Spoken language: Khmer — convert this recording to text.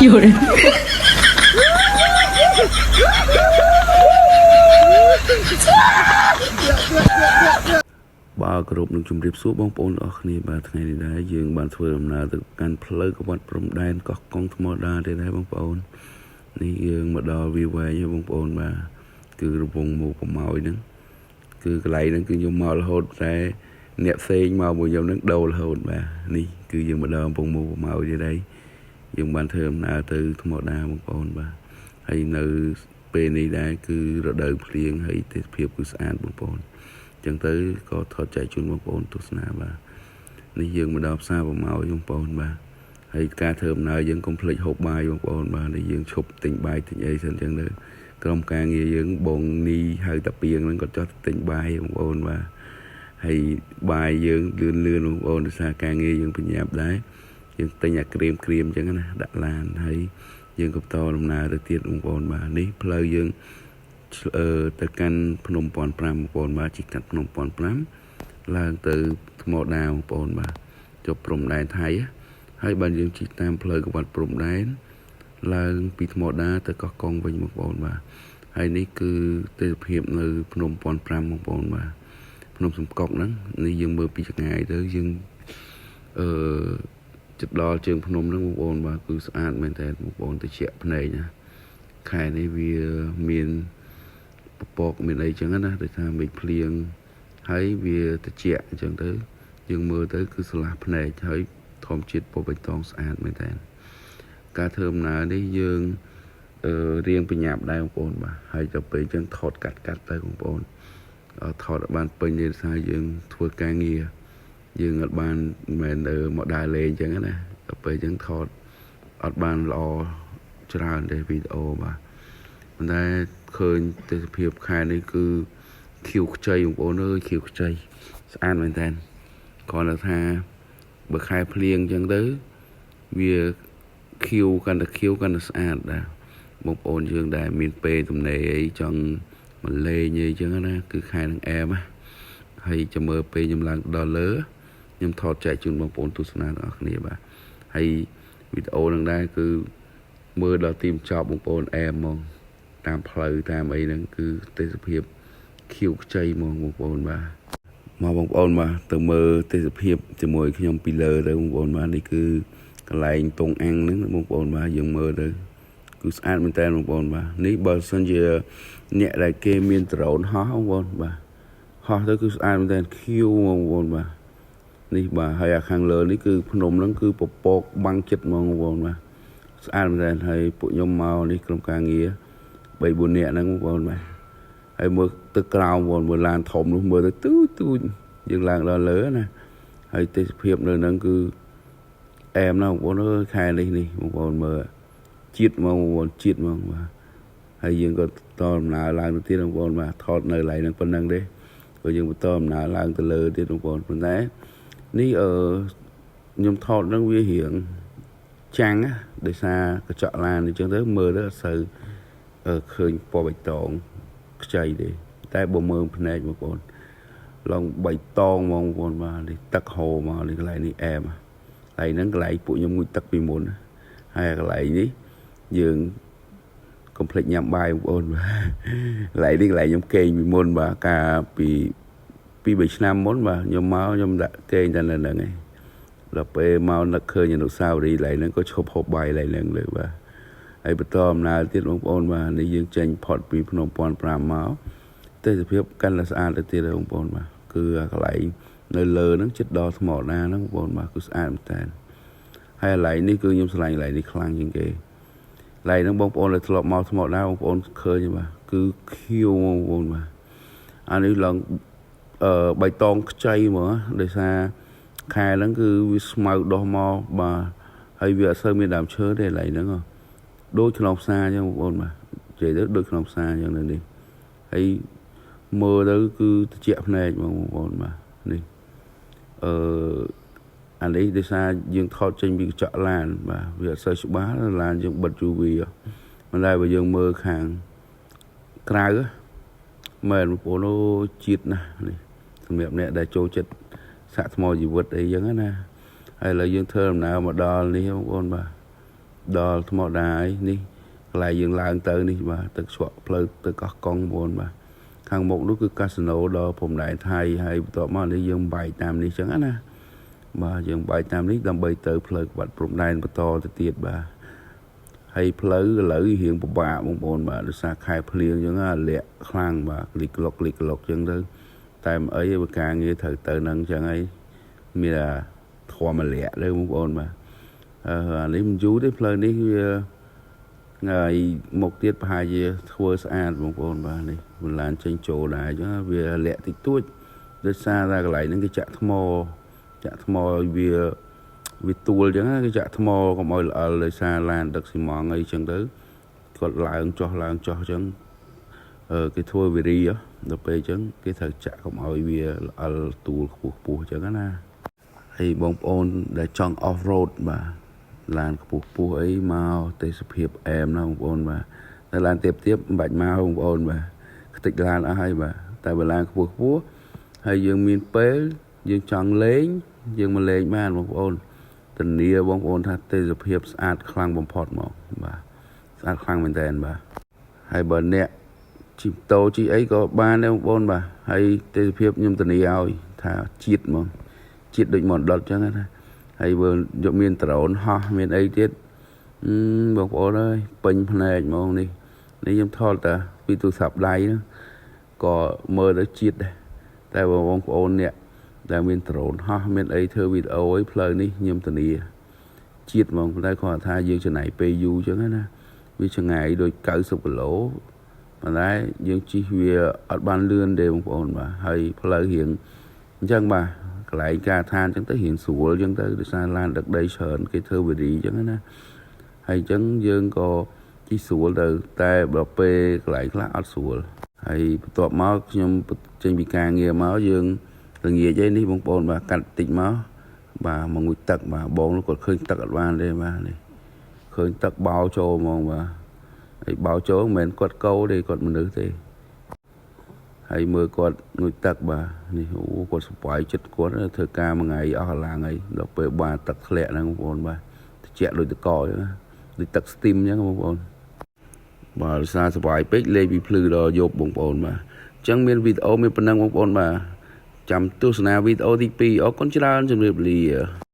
有人， បាទគ្រប់នឹងជម្រាបសួរបងប្អូនទាំងអស់គ្នាបាទថ្ងៃនេះដែរយើងបានធ្វើដំណើរទៅកាន់ផ្លូវក្បត់ព្រំដែនកោះកុងថ្មដាទៀតដែរបងប្អូននេះយើងមកដល់វាវែងហើយបងប្អូនបាទគឺរវងមកប្រម៉ោយហ្នឹងគឺកន្លែងហ្នឹងគឺខ្ញុំមករហូតតែអ្នកផ្សេងមកមួយខ្ញុំហ្នឹងដូររហូតបាទនេះគឺយើងមកដល់កំពង់មូប្រម៉ោយទៀតហើយយើងបានធ្វើដំណើរទៅថ្មដាបងប្អូនបាទហើយនៅពេលនេះដែរគឺរដូវភ្លៀងហើយទេសភាពគឺស្អាតបងប្អូន ចឹងទៅក៏ថតចែកជូនបងប្អូនទស្សនាបាទនេះយើងមកដល់ផ្សារប្រម៉ោយបងប្អូនបាទហើយការធ្វើដំណើរយើងកុំភ្លេចហូបបាយបងប្អូនបាទនេះយើងឈប់ទិញបាយទិញអីសិនចឹងទៅក្រុមការងារយើងបងនីហៅតាពីងហ្នឹងក៏ចោះទិញបាយបងប្អូនបាទហើយបាយយើងលឿនលឿនបងប្អូនដោយសារការងារយើងបញ្ញាប់ដែរយើងទិញអាក្រៀមក្រៀមចឹងណាដាក់ឡានហើយយើងក៏បន្តដំណើរទៅទៀតបងប្អូនបាទនេះផ្លូវយើង អឺទៅកាន់ភ្នំ15បងប្អូនបាទជិះកាត់ភ្នំ15ឡើងទៅថ្មដាបងប្អូនបាទចុះព្រំដែនថៃហើយបានយើងជិះតាមផ្លូវក្បាត់ព្រំដែនឡើងពីថ្មដាទៅកោះកុងវិញបងប្អូនបាទហើយនេះគឺទេសភាពនៅភ្នំ15បងប្អូនបាទភ្នំសំកុកហ្នឹងនេះយើងមើលពីចម្ងាយទៅយើងអឺចិត្តដល់ជើងភ្នំហ្នឹងបងប្អូនបាទគឺស្អាតមែនតើបងប្អូនទៅជាក់ភ្នែកណាខែនេះវាមាន ពពកមានអីចឹងណាដូចថាមេឃភ្លៀងហើយវាត្រជាក់អញ្ចឹងទៅយើងមើលទៅគឺស្រឡះភ្នែកហើយធម្មជាតិពណ៌បៃតងស្អាតមែនតើការធ្វើដំណើរនេះយើងអឺរៀងបញ្ញាប់ដែរបងប្អូនបាទហើយទៅពេលអញ្ចឹងថតកាត់កាត់ទៅបងប្អូនថតឲ្យបានពេញទេដោយសារយើងធ្វើការងារយើងអត់បានមិនមែនមកដើរលេងអញ្ចឹងណាទៅពេលអញ្ចឹងថតអត់បានល្អច្រើនទេវីដេអូបាទ ប៉ុន្តែឃើញទេសភាពខែនេះគឺខៀវខ្ចីបងប្អូនអើយខៀវខ្ចីស្អាតមែនតើគ្រាន់តែថាបើខែភ្លៀងអញ្ចឹងទៅវាខៀវកាន់តែខៀវកាន់តែស្អាតដែរបងប្អូនយើងដែលមានពេលទំនេរអីចង់មកលេងអីអញ្ចឹងណាគឺខែនឹងអែមណាហើយចាំមើលពេលខ្ញុំឡើងដល់លើខ្ញុំថតចែកជូនបងប្អូនទស្សនាទាំងអស់គ្នាបាទហើយវីដេអូនឹងដែរគឺមើលដល់ទីបញ្ចប់បងប្អូនអែមហ្មង តាមផ្លូវតាមអីហ្នឹងគឺទេសភាពខៀវខ្ចីហ្មងបងប្អូនបាទមកបងប្អូនបាទទៅមើលទេសភាពជាមួយខ្ញុំពីលើទៅបងប្អូនបាទនេះគឺកន្លែងតុងអាំងហ្នឹងបងប្អូនបាទយើងមើលទៅគឺស្អាតមែនតើបងប្អូនបាទនេះបើសិនជាអ្នកដែលគេមានដ្រូនហោះបងប្អូនបាទហោះទៅគឺស្អាតមែនតើខៀវបងប្អូនបាទនេះបាទហើយអាខាងលើនេះគឺភ្នំហ្នឹងគឺពពកបាំងចិត្តហ្មងបងប្អូនបាទស្អាតមែនតើហើយពួកខ្ញុំមកនេះក្រុមការងារ 3 4នាក់ហ្នឹងបងប្អូនបាទហើយមើលទឹកក្រោមបងមើលឡានធំនោះមើលទៅទូចទូចយើងឡើងដល់លើណាហើយទេសភាពនៅហ្នឹងគឺអែមណាស់បងប្អូនអើយខែនេះនេះបងប្អូនមើលជាតិហ្មងបងប្អូនជាតិហ្មងបាទហើយយើងក៏តដំណើរឡើងទៅទៀតបងប្អូនបាទថតនៅកន្លែងហ្នឹងប៉ុណ្្នឹងទេក៏យើងបន្តដំណើរឡើងទៅលើទៀតបងប្អូនប៉ុន្តែនេះអឺខ្ញុំថតហ្នឹងវារៀងចាំងណាដោយសារកញ្ចក់ឡានអញ្ចឹងទៅមើលទៅអត់សូវ អឺឃើញពណ៌បៃតងខ្ចីទេតែបើមើលភ្នែកបងប្អូនឡងបៃតងហ្មងបងប្អូនបាទនេះទឹកហូរមកនេះកន្លែងនេះអែមកន្លែងហ្នឹងកន្លែងពួកខ្ញុំងូតទឹកពីមុនណាហើយកន្លែងនេះយើងកុំភ្លេចញ៉ាំបាយបងប្អូនបាទកន្លែងនេះកន្លែងខ្ញុំគេងពីមុនបាទកាលពីពី3ឆ្នាំមុនបាទខ្ញុំមកខ្ញុំដាក់គេងតែនៅហ្នឹងឯងដល់ពេលមកនឹកឃើញអនុស្សាវរីយ៍កន្លែងហ្នឹងក៏ឈប់ហូបបាយកន្លែងហ្នឹងលើបាទ ហើយបន្តដំណើរទៀតបងប្អូនបាទនេះយើងចេញផុតពីភ្នំ15មកទេសភាពកាន់តែស្អាតទៅទៀតហើយបងប្អូនបាទគឺអាកន្លែងនៅលើហ្នឹងជិតដល់ថ្មដាហ្នឹងបងប្អូនបាទគឺស្អាតមែនតើហើយកន្លែងនេះគឺខ្ញុំស្រឡាញ់កន្លែងនេះខ្លាំងជាងគេកន្លែងហ្នឹងបងប្អូនដែលធ្លាប់មកថ្មដាបងប្អូនឃើញទេបាទគឺខៀវបងប្អូនបាទអានេះឡើងអឺបៃតងខ្ចីហ្មងដោយសារខែហ្នឹងគឺវាស្មៅដោះមកបាទហើយវាអត់សូវមានដើមឈើទេកន្លែងហ្នឹងហ៎ ដូចក្នុងផ្សារអញ្ចឹងបងប្អូនបាទនិយាយទៅដូចក្នុងផ្សារអញ្ចឹងនៅនេះហើយមើលទៅគឺត្រជាក់ភ្នែកហ្មងបងប្អូនបាទនេះអឺអានេះដោយសារយើងថតចេញពីកញ្ចក់ឡានបាទវាអត់សូវច្បាស់ឡានយើងបិទ UV មិនដែរបើយើងមើលខាងក្រៅមែនបងប្អូនអូជាតិណាស់នេះសម្រាប់អ្នកដែលចូលចិត្តសាក់ថ្មជីវិតអីចឹងណាហើយឥឡូវយើងធ្វើដំណើរមកដល់នេះបងប្អូនបាទ ដល់ថ្មដាហើយនេះកន្លែងយើងឡើងទៅនេះបាទទឹកជ្រក់ផ្លូវទៅកោះកុងបងប្អូនបាទខាងមុខនោះគឺកាស៊ីណូដល់ព្រំដែនថៃហើយបន្ទាប់មកនេះយើងបែកតាមនេះចឹងណាបាទយើងបែកតាមនេះដើម្បីទៅផ្លូវក្បាត់ព្រំដែនបន្តទៅទៀតបាទហើយផ្លូវឥឡូវរៀងពិបាកបងប្អូនបាទដោយសារខែភ្លៀងចឹងលាក់ខ្លាំងបាទក្លិកក្លុកក្លិកក្លុកចឹងទៅតែមិនអីបើការងារត្រូវទៅនឹងចឹងហើយមានតែធម្មលាក់ទេបងប្អូនបាទអឺអានេះមិនយូរទេផ្លូវនេះវាថ្ងៃមុខទៀតប្រហែលជាធ្វើស្អាតបងប្អូនបាទនេះបន្លានចេញចូលដែរអញ្ចឹងវាលាក់តិចតួចដោយសារតែកន្លែងហ្នឹងគេចាក់ថ្មចាក់ថ្មឲ្យវាវាទួលអញ្ចឹងគេចាក់ថ្មកុំឲ្យល្អិលដោយសារឡានដឹកស៊ីម៉ងអីចឹងទៅគាត់ឡើងចុះឡើងចុះអញ្ចឹងអឺគេធ្វើវិរីដល់ពេលអញ្ចឹងគេត្រូវចាក់កុំឲ្យវាល្អិលទួលខ្ពស់ខ្ពស់អញ្ចឹងណាហើយបងប្អូនដែលចង់ off road បាទឡានខ្ពស់ខ្ពស់អីមកទេសភាពអែមណាបងប្អូនបាទតែឡានទៀបទៀបមិនបាច់មកបងប្អូនបាទខ្ទេចឡានអស់ហើយបាទតែបើឡានខ្ពស់ខ្ពស់ហើយយើងមានពេលយើងចង់លេងយើងមកលេងបានបងប្អូនធានាបងប្អូនថាទេសភាពស្អាតខ្លាំងបំផុតមកបាទស្អាតខ្លាំងមែនតើបាទហើយបើអ្នកជិះម៉ូតូជិះអីក៏បានដែរបងប្អូនបាទហើយទេសភាពខ្ញុំធានាឲ្យថាជាតិហ្មងជាតិដូចមណ្ឌលចឹងណាហើយបើយកមានដ្រូនហោះមានអីទៀតបងប្អូនអើយពេញភ្នែកហ្មងនេះនេះខ្ញុំថតតែពីទូរស័ព្ទដៃហ្នឹងក៏មើលទៅជាតិដែរតែបើបងប្អូនអ្នកដែលមានដ្រូនហោះមានអីធ្វើវីដេអូអីផ្លូវនេះខ្ញុំធានាជាតិហ្មងតែគាត់ថាយើងចំណាយពេលយូរចឹងណាវាឆ្ងាយដូច90គីឡូប៉ុន្តែយើងជិះវាអត់បានលឿនទេបងប្អូនបាទហើយផ្លូវរៀងអញ្ចឹងបាទកន្លែងការឋានអញ្ចឹងទៅរៀងស្រួលអញ្ចឹងទៅដោយសារឡានដឹកដីច្រើនគេធ្វើវិរីអញ្ចឹងណាហើយអញ្ចឹងយើងក៏ជិះស្រួលទៅតែដល់ពេលកន្លែងខ្លះអត់ស្រួលហើយបន្ទាប់មកខ្ញុំចេញពីការងារមកយើងល្ងាចឯនេះបងប្អូនបាទកាត់តិចមកបាទមកងូតទឹកបាទបងនោះគាត់ឃើញទឹកអត់បានទេបាទនេះឃើញទឹកបោចូលហ្មងបាទហើយបោចូលមិនមែនគាត់កោទេគាត់មនុស្សទេហើយមើលគាត់ងូតទឹកបាទនេះអូគាត់សប្បាយចិត្តគាត់ធ្វើការមួយថ្ងៃអស់កម្លាំងហើយដល់ពេលបាទទឹកធ្លាក់ហ្នឹងបងប្អូនបាទត្រជាក់ដូចតកអញ្ចឹងដូចទឹក steam អញ្ចឹងបងប្អូនបាទសារសប្បាយពេកលេងពីភ្លឺដល់យប់បងប្អូនបាទអញ្ចឹងមានវីដេអូមានប៉ុណ្ណឹងបងប្អូនបាទចាំទស្សនាវីដេអូទី2អរគុណច្រើនជម្រាបលា។